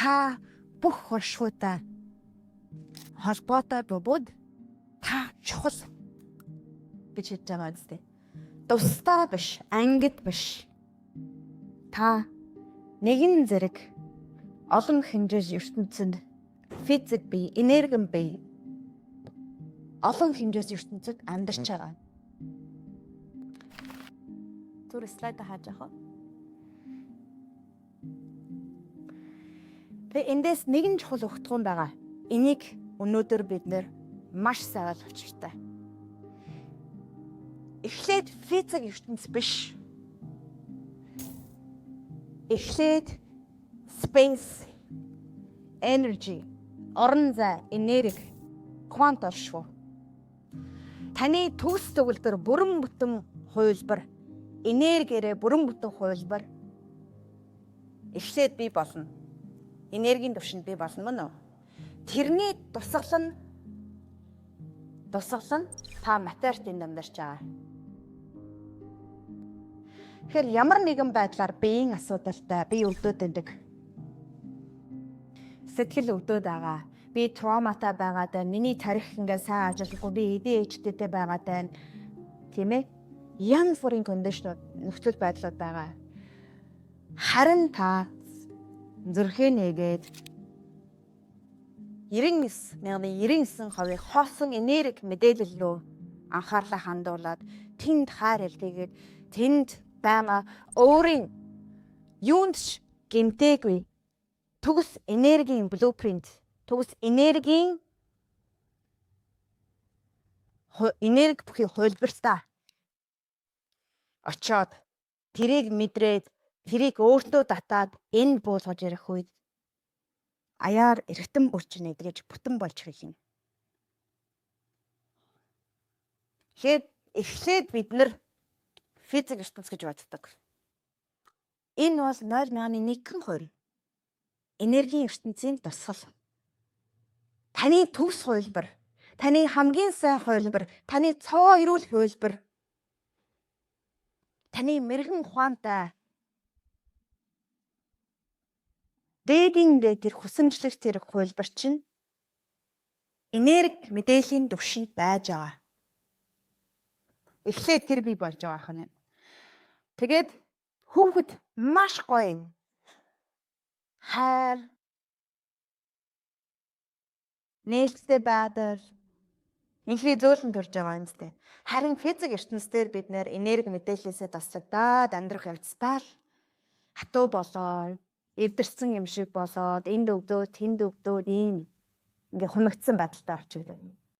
Та бүх хуршгуутай холбоотой бөгөөд та чухал гэж хэлж байгаа үстэй. Тусдаа биш, ангид биш. Та нэгэн зэрэг олон хэмжээж ертөнцөнд физик бие, энерги бие олон хэмжээс ертөнцөд амьдарч байгаа. Түр слайд хааж явах уу? Тэгээ эндээс нэгэн чухал өгтгөн байгаа. Энийг өнөөдөр бид нэр маш сайн ойлгох хэрэгтэй. Эхлээд физик ертөнц биш. Эхлээд space energy орон зай, энерги, квант оршихуй. Таны төгс төгөлдөр бүрэн бүтэн хувилбар, энергиэрээ бүрэн бүтэн хувилбар эхлээд бий болно. Энергийн түвшинд бий болно мөн үү? Тэрний тусгал нь та материалт энд амьдарч байгаа. Тэгэхээр ямар нэгэн байдлаар биеийн асуудалтай, бие өвдөд байдаг. Сэтгэл өвдөд байгаа. Би травматай байгаад байна. Миний тарих ингээ сайн ажиллахгүй, би ADHD-тэй байгаад байна. Тийм ээ? Янз бүрийн кондишнууд, нөхцөл байдлууд байгаа. Харин та зүрхээ нээгээд 99,99% хоосон энерги мэдээлэл рүү анхаарлаа хандуулад тэнд хайр илгээгээд тэнд байгаа өөрийн юунд ч гэмтээгүй төгс энергийн blueprint, төгс энергийн энерги бүхий хувилбартаа очоод тэрийг мэдрээд тэрийг өөртөө татаад энд буулгаж ирэх үед аяар эргэтэн бүрчин эдгэж бүтэн болж хэлнэ. Тэгэхээр эхлээд бид нар физик ертөнц гэж боддог. Энэ бол 0.1%. Энергийн ертөнцийн тусгал. Таны төгс хувилбар, таны хамгийн сайн хувилбар, таны цоо эрүүл хувилбар, таны мэрэгэн ухаантай дээдийн дээд тэр хүсэмжлэх тэр хувилбар чинь энерги мэдээллийн түвшинд байж байгаа. Эхлээд тэр бий болж байгаа хань. Тэгээд хүүхэд маш гоё юм. Хайр, нээлттэй байдал, инхний зөөлөн төрж байгаа юм зү. Харин физик ертөнцийн бид нэр энерги мэдээллээсээ таслагдаад амьдрах явцдаа л хатуу болоо, эвдэрсэн юм шиг болоод энд өвдөө, тэнд өвдөө ийм ингээ хумигдсан байдалтай орчигдсон.